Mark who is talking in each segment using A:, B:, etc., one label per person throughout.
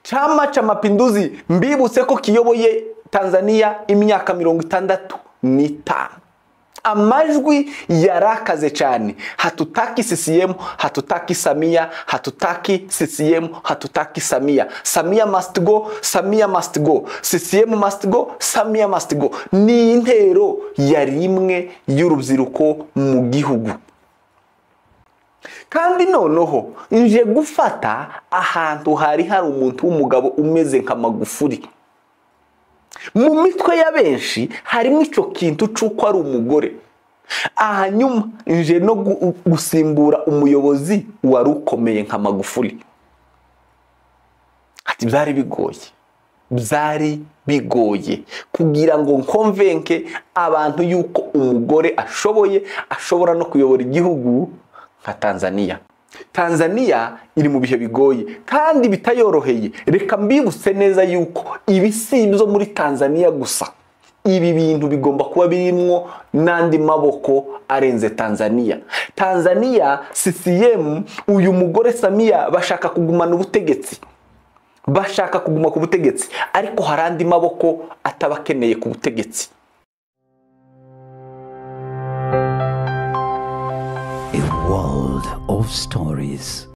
A: Chama cha Mapinduzi mbibutse ko kiyoboye Tanzania imyaka 65. Amajwi yarakaze cyane. Hatutaki CCM, hatutaki Samia, hatutaki CCM, hatutaki Samia. Samia must go, Samia must go. CCM must go, Samia must go. Ni intero yari imwe y'urubyiruko mu gihugu. Kandi noneho nje gufata ahantu hari hari umuntu w'umugabo umeze nka Magufuli. Mu mitwe ya benshi harimo ico kintu c'uko ari umugore. Ahanyuma nje no gusimbura umuyobozi wari ukomeye nka Magufuli. Ati byari bigoye, byari bigoye kugira ngo nkonvenke abantu yuko umugore ashoboye, ashobora no kuyobora igihugu nka Tanzania. Tanzania iri mu bihe bigoye kandi bitayoroheye. Reka mbibutse neza yuko ibi si ibyo muri Tanzania gusa, ibi bintu bigomba kuba birimwo n'andi maboko arenze Tanzania. Tanzania CCM, uyu mugore Samia bashaka kugumana ubutegetsi, bashaka kuguma ku butegetsi, ariko hari andi maboko atabakeneye ku butegetsi.
B: A world of stories.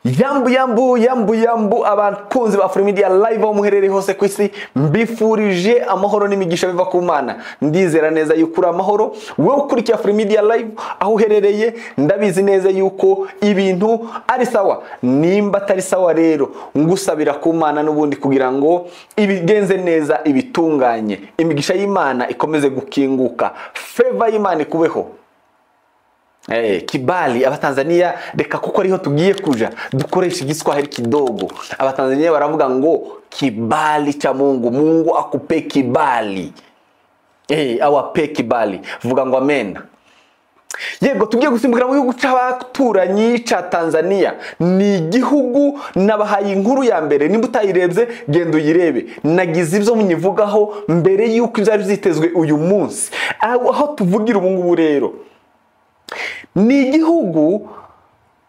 A: Yambu yambu yambu yambu, abakunzi ba Afrimedia Live aho muherereye hose ku isi, mbifurije amahoro n'imigisha biva ku Mana. Ndizera neza yuko uri amahoro, wowe ukurikiye Afrimedia Live aho uherereye, ndabizi neza yuko ibintu ari sawa. Nimba atari sawa rero, ngusabira ku Mana n'ubundi kugira ngo ibigenze neza, ibitunganye, imigisha y'Imana ikomeze gukinguka, favor y'Imana ikubeho. Kibali abatanzania, reka kuko ariho tugiye kuja dukoresha igiswahili kidogo. Abatanzania baravuga ngo kibali cha Mungu, Mungu akupe kibali, awape kibali. Vuga ngo amen. Yego, tugiye gusimbukira mu gihugu c'abaturanyi ca Tanzania. Ni igihugu nabahaye inkuru ya mbere, nimba utayirebye genda uyirebe. Nagize ibyo munyivugaho mbere yuko ibyari byitezwe uyu munsi. Aho tuvugira ubu ngubu rero, ni igihugu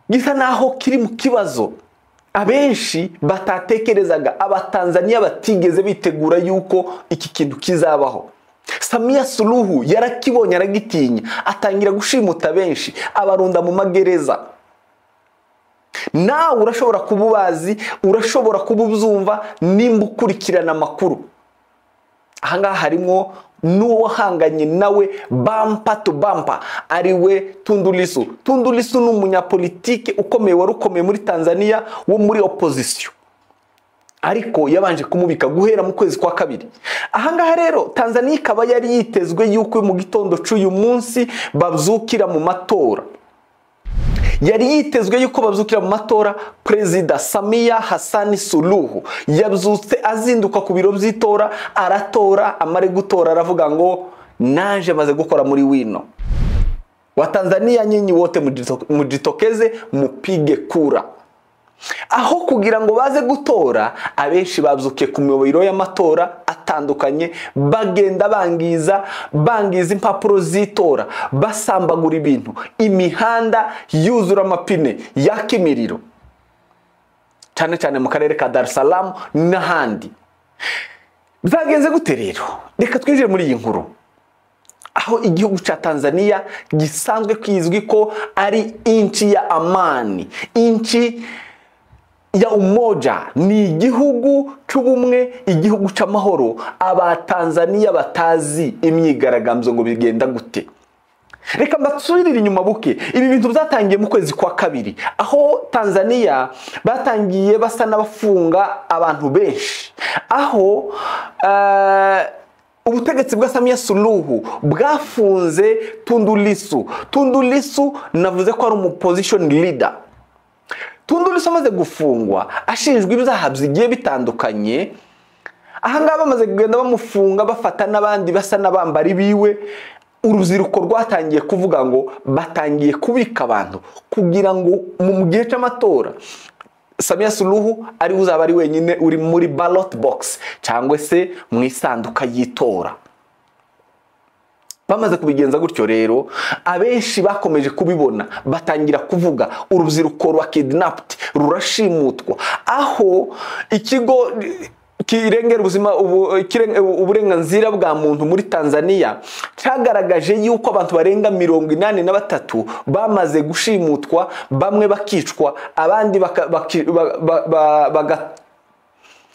A: gisa naho kiri mu kibazo abenshi batatekerezaga. Abatanzania batigeze bitegura yuko iki kintu kizabaho. Samia Suluhu yarakibonye aragitinya, atangira gushimuta benshi, abarunda mu magereza. Nawe urashobora kuba ubazi, urashobora kuba ubyumva nimba ukurikirana amakuru. Ahangaha harimo n'uwahanganye nawe bampa to bampa, ari we Tundu Lissu. Tundu Lissu ni umunyapolitike ukomeye, wari ukomeye muri Tanzania wo muri opposition, ariko yabanje kumubika guhera mu kwezi kwa kabiri. Ahangaha rero Tanzania ikaba yari yitezwe yuko mu gitondo c'uyu munsi babyukira mu matora. Yari yitezwe yuko babyukira mu matora. Perezida Samia Hassan Suluhu yabyutse azinduka ku biro by'itora, aratora, amare gutora aravuga ngo naje maze gukora muri wino. Wa Tanzania nyinyi wote mujitokeze mupige kura. Aho kugira ngo baze gutora, abenshi babyukiye ku miyoboro y'amatora atandukanye, bagenda bangiza impapuro z'itora, basambagura ibintu, imihanda yuzura amapine yaka imiriro, cyane cyane mu karere ka Dar es Salaam n'ahandi. Byagenze gute rero? Reka twinjire muri iyi nkuru. Aho igihugu ca Tanzania gisanzwe kwizwi ko ari inchi ya amani, inchi ya umoja, ni igihugu c'ubumwe, igihugu c'amahoro. Abatanzania batazi imyigaragambyo ngo bigenda gute. Reka mbatsubirire inyuma buke. Ibi bintu byatangiye mu kwezi kwa kabiri, aho Tanzania batangiye basa n'abafunga abantu benshi, aho ubutegetsi bwa Samia Suluhu bwafunze Tundu Lissu. Tundu Lissu navuze ko ari opposition leader. Tundu Lissu amaze gufungwa ashinjwa ibyaha bigiye bitandukanye. Ahangaha bamaze kugenda bamufunga, bafata n'abandi basa n'abambari biwe. Urubyiruko rwatangiye kuvuga ngo batangiye kubika abantu kugira ngo mu gihe cy'amatora Samia Suluhu ari uzaba ari wenyine uri muri ballot box cyangwa se mu isanduka y'itora. Bamaze kubigenza gutyo rero, abenshi bakomeje kubibona, batangira kuvuga urubyiruko rwa kidnapped, Rurashimutwa, aho ikigo kirengera ubuzima, uburenganzira bwa muntu muri Tanzania cyagaragaje yuko abantu barenga 83 bamaze gushimutwa, bamwe bakicwa, abandi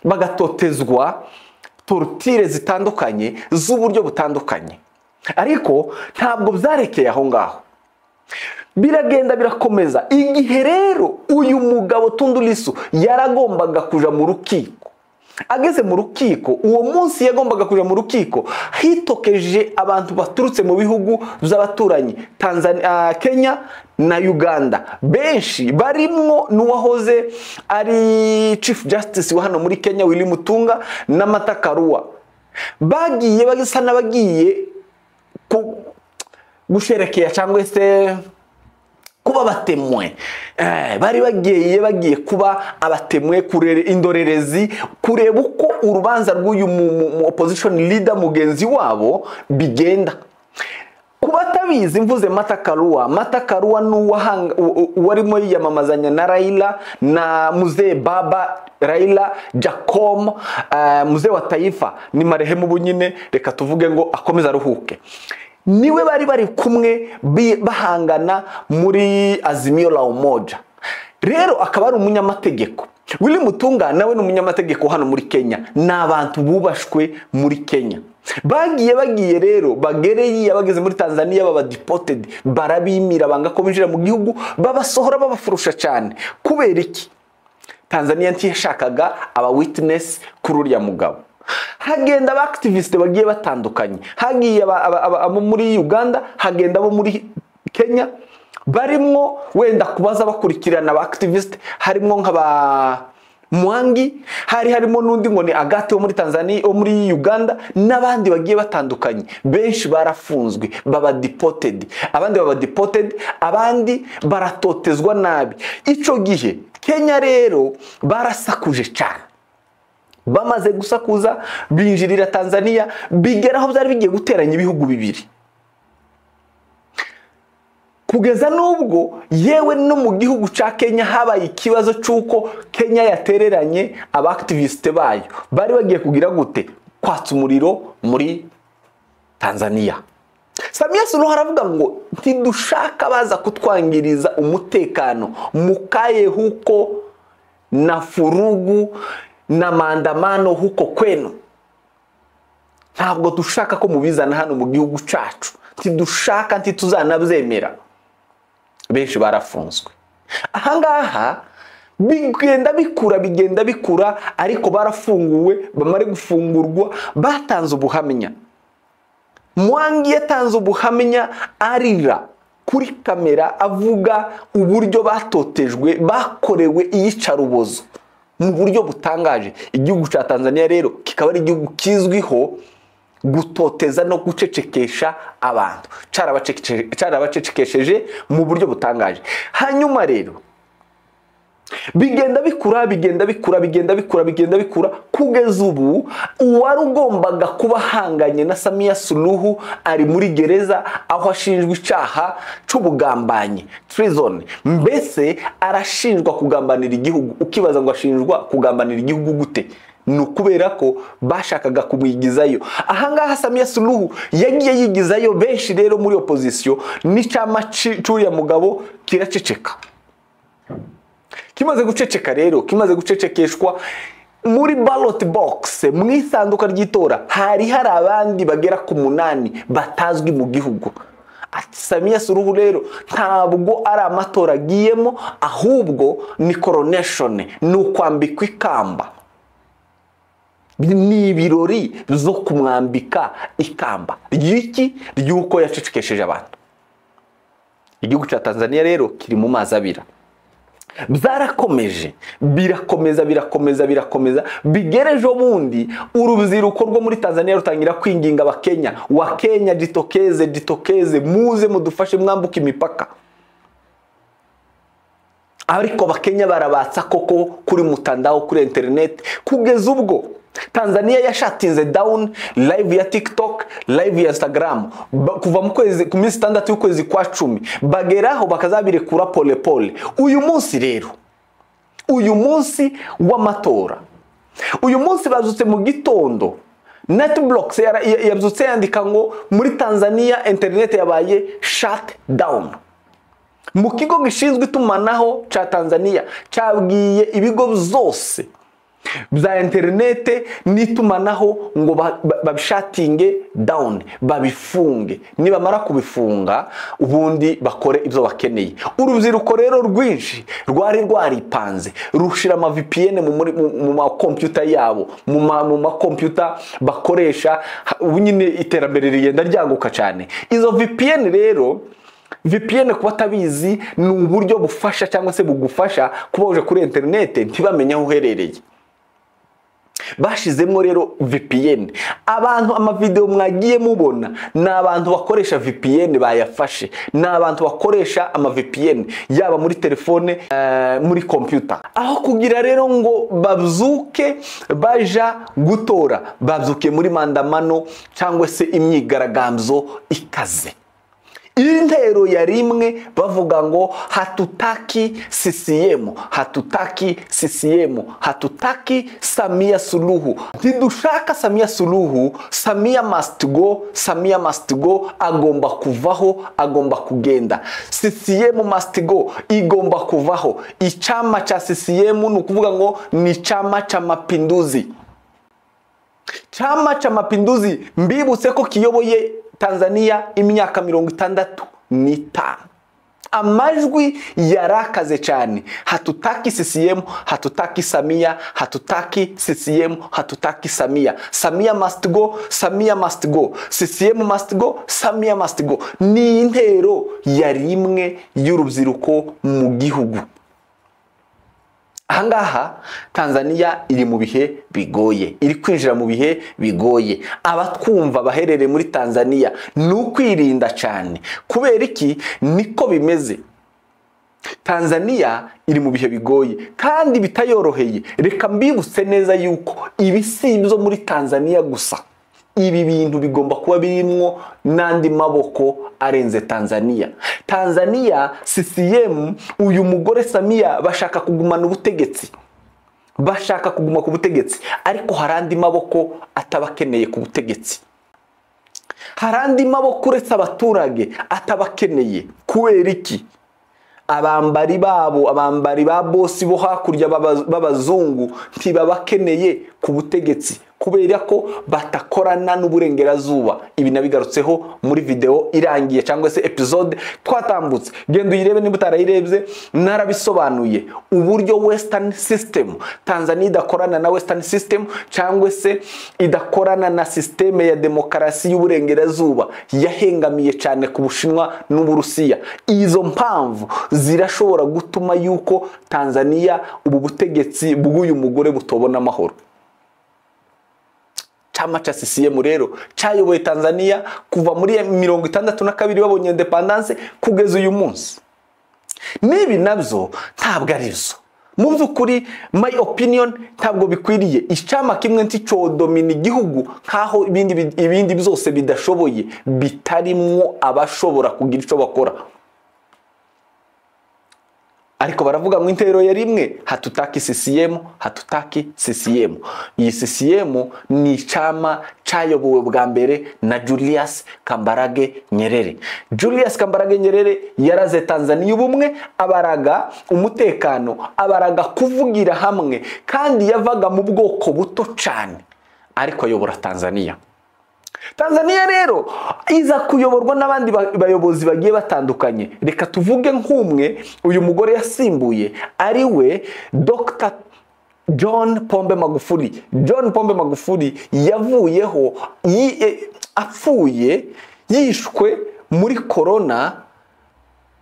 A: bagatotezwa torture zitandukanye z'uburyo butandukanye. Ariko ntabwo byarekeye aho ngaho, biragenda birakomeza. Igihe rero uyu mugabo Tundu Lissu yaragombaga kuja mu rukiko, ageze mu rukiko uwo munsi yagombaga kuja mu rukiko, hitokeje abantu baturutse mu bihugu by'abaturanyi Tanzania, Kenya na Uganda, benshi barimwo n'uwahoze ari Chief Justice wa hano muri Kenya Willy Mutunga na Martha Karua. Bagiye bagisa n'abagiye gusherekea cyangwa se kuba abatemwe. Bari bagiye kuba abatemwe, kurere indorerezi, kureba uko urubanza rw'uyu mu opposition leader mugenzi wabo bigenda. Kuba atabizi mvuze Martha Karua, Martha Karua n'uwarimo yiyamamazanya na Raila na Mzee Baba Raila Jacom, Mzee wa Taifa ni marehemu bunyine, reka tuvuge ngo akomeza aruhuke. Niwe bari kumwe bahangana muri Azimio la Umoja. Rero akaba ari umunyamategeko. Willy Mutunga nawe ni umunyamategeko hano muri Kenya. N'abantu bubashwe muri Kenya. Bagiye rero bagereye abageze muri Tanzania baba deported, barabimira banga ko binjira mu gihugu, babasohora babafurusha cyane. Kubera iki? Tanzania ntiyashakaga aba witness kuri uriya mugabo. Hagenda aba activist bagiye batandukanye, hagiye abo muri Uganda, hagenda abo muri Kenya, barimwo wenda kubaza bakurikirana aba activist, harimo nk'aba Mwangi, harimo n'undi ngo ni Agate wo muri Tanzania, wo muri Uganda, n'abandi bagiye batandukanye. Benshi barafunzwe, baba deported, abandi baba deported, abandi baratotezwa nabi. Ico gihe Kenya rero barasakuje cyane. Bamaze gusakuza binjirira Tanzania, bigeraho byari bigiye guteranya ibihugu bibiri. Kugeza nubwo yewe no mu gihugu ca Kenya habaye ikibazo cy'uko Kenya yatereranye aba activist bayo, bari bagiye kugira gute kwatsa umuriro muri Tanzania. Samia Suluhu aravuga ngo ntidushaka baza kutwangiriza umutekano, mukaye huko na furugu na maandamano huko kwenu. Ntabwo dushaka ko mubizana hano mu gihugu cacu, ntidushaka, ntituzanabyemera. Benshi barafunzwe. Ahangaha bigenda bikura, ariko barafunguwe. Bamare gufungurwa batanze ubuhamya. Mwangi yatanze ubuhamya arira kuri kamera, avuga uburyo batotejwe, bakorewe iyicarubozo mu buryo butangaje. Igihugu cya Tanzania rero kikaba ari igihugu kizwiho gutoteza no gucecekesha abantu, cyarabacecekesheje mu buryo butangaje. Hanyuma rero bigenda bikura, kugeza ubu uwari ugombaga kuba ahanganye na Samia Suluhu ari muri gereza, aho ashinjwa icyaha cy'ubugambanyi, treason. Mbese arashinjwa kugambanira igihugu. Ukibaza ngo ashinjwa kugambanira igihugu gute? Ni ukubera ko bashakaga kumwigizayo. Ahangaha Samia Suluhu yagiye yigizayo benshi rero muri opposition, n'icyama cy'uriya mugabo kiraceceka. Kimaze guceceka rero, kimaze gucecekeshwa muri ballot box, mu isanduka ry'itora, hari abandi bagera ku 8 batazwi mu gihugu. Ati Samia Suluhu rero ntabwo ari amatora agiyemo, ahubwo ni coronation, ni ukwambikwa ikamba. Ni ibirori zo kumwambika ikamba ry'iki? Ry'uko yacecekesheje abantu. Igihugu cya Tanzania rero kiri mu mazi abira. Byarakomeje, birakomeza, bigerejo bundi urubyiruko rwo muri Tanzania rutangira kwinginga abakenya, wa Kenya jitokeze, muze mudufashe mwambuka imipaka. Ariko abakenya barabatsa koko kuri mutandao, kuri internet, kugeza ubwo Tanzania yashatinze down live ya TikTok, live ya Instagram kuva mu kwezi ku minsi 6 y'ukwezi kwa 10 bageraho bakazabirekura pole pole. Uyu munsi rero Uyu munsi w'amatora, uyu munsi bazutse mu gitondo, NetBlocks yabyutse yandika ngo muri Tanzania internet yabaye shut down. Mu kigo gishinzwe itumanaho ca Tanzania cabwiye ibigo byose bya interinete n'itumanaho ngo babishatinge down, babifunge. Nibamara kubifunga ubundi bakore ibyo bakeneye. Urubyiruko rero rwinshi rwari rwaripanze rushira ama VPN mu ma computer yabo, mu ma computer bakoresha. Ubu nyine iterambere rigenda ryaguka cyane. Izo VPN rero, VPN kuba atabizi, ni uburyo bufasha cyangwa se bugufasha kuba uje kuri interinete ntibamenye aho uherereye. Bashizemo rero VPN. Abantu amavideo mwagiye mubona ni abantu bakoresha VPN bayafashe, ni abantu bakoresha ama VPN yaba muri telefone, muri computer. Aho kugira rero ngo babyuke baja gutora, babyukiye muri maandamano cyangwa se imyigaragambyo ikaze. Intero ya rimwe bavuga ngo hatutaki CCM, hatutaki CCM, hatutaki Samia Suluhu, ntidushaka Samia Suluhu, Samia must go, Samia must go, agomba kuvaho, agomba kugenda. CCM must go, igomba kuvaho. Ichama cha CCM ni ukuvuga ngo ni Chama cha Mapinduzi. Chama cha Mapinduzi mbibutse ko kiyoboye Tanzania imyaka 65. Amajwi yarakaze cyane. Hatutaki CCM, hatutaki Samia, hatutaki CCM, hatutaki Samia. Samia must go, Samia must go. CCM must go, Samia must go. Ni intero ya rimwe y'urubyiruko mu gihugu. Ahangaha Tanzania iri mu bihe bigoye, iri kwinjira mu bihe bigoye. Abatwumva baherereye muri Tanzania ni ukwirinda cyane. Kubera iki? Niko bimeze. Tanzania iri mu bihe bigoye kandi bitayoroheye. Reka mbibutse neza yuko ibi si ibyo muri Tanzania gusa. Ibi bintu bigomba kuba birimwo n'andi maboko arenze Tanzania. Tanzania CCM, uyu mugore Samia bashaka kugumana ubutegetsi, bashaka kuguma ku butegetsi, ariko hari andi maboko atabakeneye ku butegetsi. Hari andi maboko uretse abaturage atabakeneye. Kubera iki? Abambari babo, abambari ba bosi bo hakurya b'abazungu ntibabakeneye ku butegetsi, kubera ko batakorana n'uburengerazuba. Ibi nabigarutseho muri video irangiye cyangwa se episode twatambutse, genda uyirebe niba utarayirebye. Narabisobanuye uburyo Western system, Tanzania idakorana na Western system cyangwa se idakorana na systeme ya demokarasi y'uburengerazuba, yahengamiye cyane ku Bushinwa n'Uburusiya. Izo mpamvu zirashobora gutuma yuko Tanzania ubu butegetsi bw'uyu mugore butobona amahoro. Chama cha CCM rero cyayoboye Tanzania kuva muri 62 babonye independence kugeza uyu munsi. Nibi nabyo ntabwo ari byo. Mu by'ukuri my opinion ntabwo bikwiriye. Icyama kimwe nticodomina igihugu nkaho ibindi byose bidashoboye, bitarimwo abashobora kugira icyo bakora. Ariko baravuga ngo intero ya rimwe hatutaki CCM, hatutaki CCM. Iyi CCM ni icyama cyayobowe bwa mbere na Julius Kambarage Nyerere. Julius Kambarage Nyerere yaraze Tanzania ubumwe, abaraga umutekano, abaraga kuvugira hamwe, kandi yavaga mu bwoko buto cyane, ariko ayobora Tanzania. Tanzania rero iza kuyoborwa n'abandi bayobozi bagiye batandukanye. Reka tuvuge nk'umwe uyu mugore yasimbuye, ari we Dr. John Pombe Magufuli. John Pombe Magufuli yavuyeho apfuye, yishwe muri corona,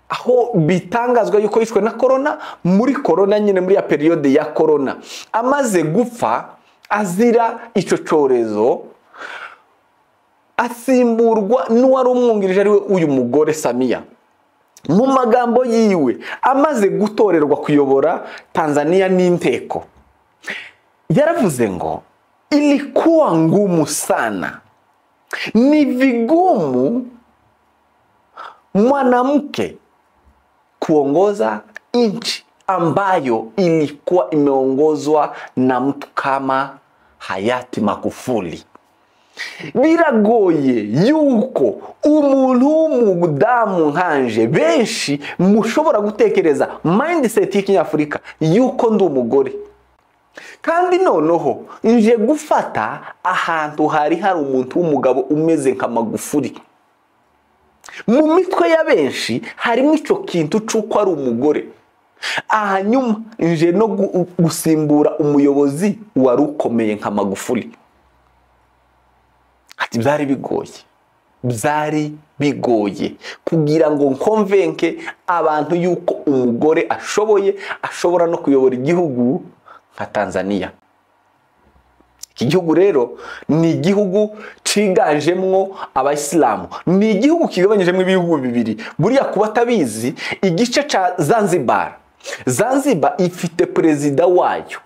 A: aho bitangazwa yuko yishwe na corona, muri corona nyine, muri ya periode ya corona. Amaze gupfa azira ico cyorezo, asimburwa n'uwari umwungirije ari we uyu mugore Samia. Mu magambo yiwe amaze gutorerwa kuyobora Tanzania n'inteko, yaravuze ngo ilikuwa ngumu sana, ni vigumu mwanamke kuongoza nchi. ambayo ilikuwa imeongozwa na mtu kama hayati Magufuli. Biragoye yuko umuntu w'umudamu nkanje, benshi mushobora gutekereza mindset y'ikinyafurika yuko ndi umugore, kandi noneho nje gufata ahantu hari hari umuntu w'umugabo umeze nka Magufuli. Mu mitwe ya benshi harimo ico kintu c'uko ari umugore. Hanyuma nje no gusimbura umuyobozi wari ukomeye nka Magufuli. Ati byari bigoye, byari bigoye kugira ngo nkonvenke abantu yuko umugore ashoboye, ashobora no kuyobora igihugu nka Tanzania. Iki gihugu rero ni igihugu ciganjemwo abayisilamu, ni igihugu kigabanyijemwo ibihugu bibiri. Buriya kuba atabizi, igice ca Zanzibar, Zanzibar ifite perezida wayo,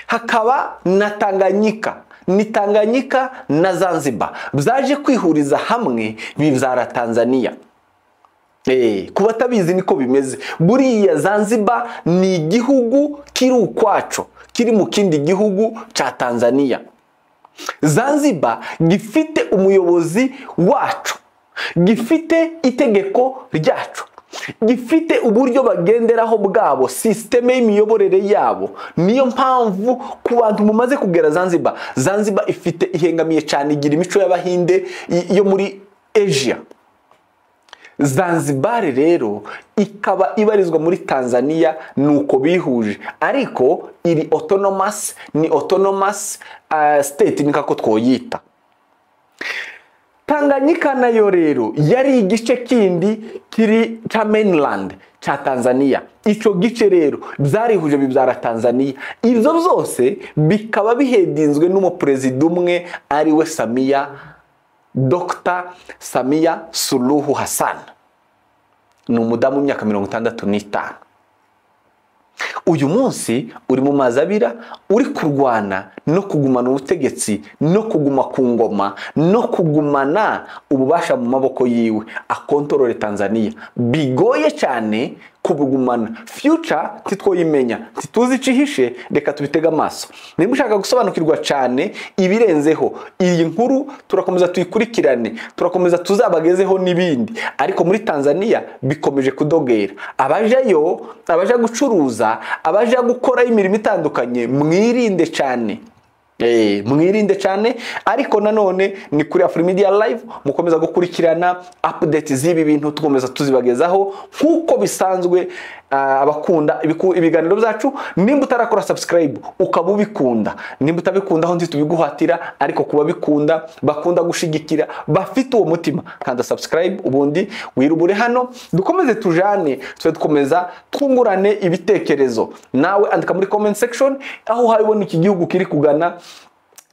A: hakaba na Tanganyika. Ni Tanganyika na Zanzibar byaje kwihuriza hamwe bibyara Tanzania. Kuba atabizi niko bimeze. Buriya Zanzibar ni igihugu kiri ukwaco, kiri mu kindi gihugu ca Tanzania. Zanzibar gifite umuyobozi wacu, gifite itegeko ryacu, gifite uburyo bagenderaho bwabo, systeme y'imiyoborere yabo. Niyo mpamvu ku bantu mumaze kugera Zanzibar, Zanzibar ifite ihengamiye cyane, igira imico y'abahinde yo muri Asia. Zanzibar rero ikaba ibarizwa muri Tanzania, nuko bihuje, ariko iri autonomous, ni autonomous state nikako twoyita. Tanganyika nayo rero yari igice kindi kiri cha mainland cha Tanzania. Ico gice rero byarihuje bibyara Tanzania. Ivyo byose bikaba bihedinzwe n'umuperezida umwe ari we Samia, Dr. Samia Suluhu Hassan. Ni umudamu w'imyaka 65. Uyu munsi uri mu mazabira, uri kurwana no kugumana ubutegetsi, no kuguma ku ngoma, no kugumana ububasha mu maboko yiwe, akontorore Tanzania. Bigoye cyane kubugumana. Future titwoyimenya, ntituzi icihishe, reka tubitega amaso. Nimba ushaka gusobanukirwa cyane ibirenzeho iyi nkuru, turakomeza tuyikurikirane, turakomeza tuzabagezeho n'ibindi. Ariko muri Tanzania bikomeje kudogera. Abajayo, abaja gucuruza, abaja gukora imirimo itandukanye, mwirinde cyane. Mwirinde cyane. Ariko nanone ni kuri Afrimedia Live, mukomeza gukurikirana update z'ibi bintu, tukomeza tuzibagezaho nkuko bisanzwe. Abakunda ibiganiro byacu, nimba utarakora subscribe ukaba ubikunda, nimba utabikunda aho ntitubiguhatira, ariko kuba bikunda, bakunda gushigikira, bafite uwo mutima, kanda subscribe ubundi wirubure hano, dukomeze tujane, twe dukomeza twungurane ibitekerezo. Nawe andika muri comment section aho habibona iki gihugu kiri kugana,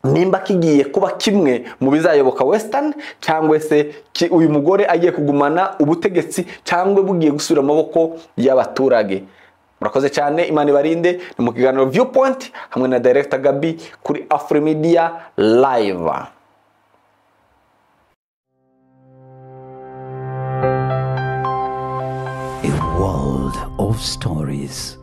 A: nimba kigiye kuba kimwe mu bizayoboka Western, cyangwa se uyu mugore agiye kugumana ubutegetsi, cyangwa bugiye gusubira amaboko y'abaturage. Murakoze cyane, Imana ibarinde. Ni mu kiganiro Viewpoint hamwe na Director Gabi kuri Afrimedia Live.
B: A world of stories.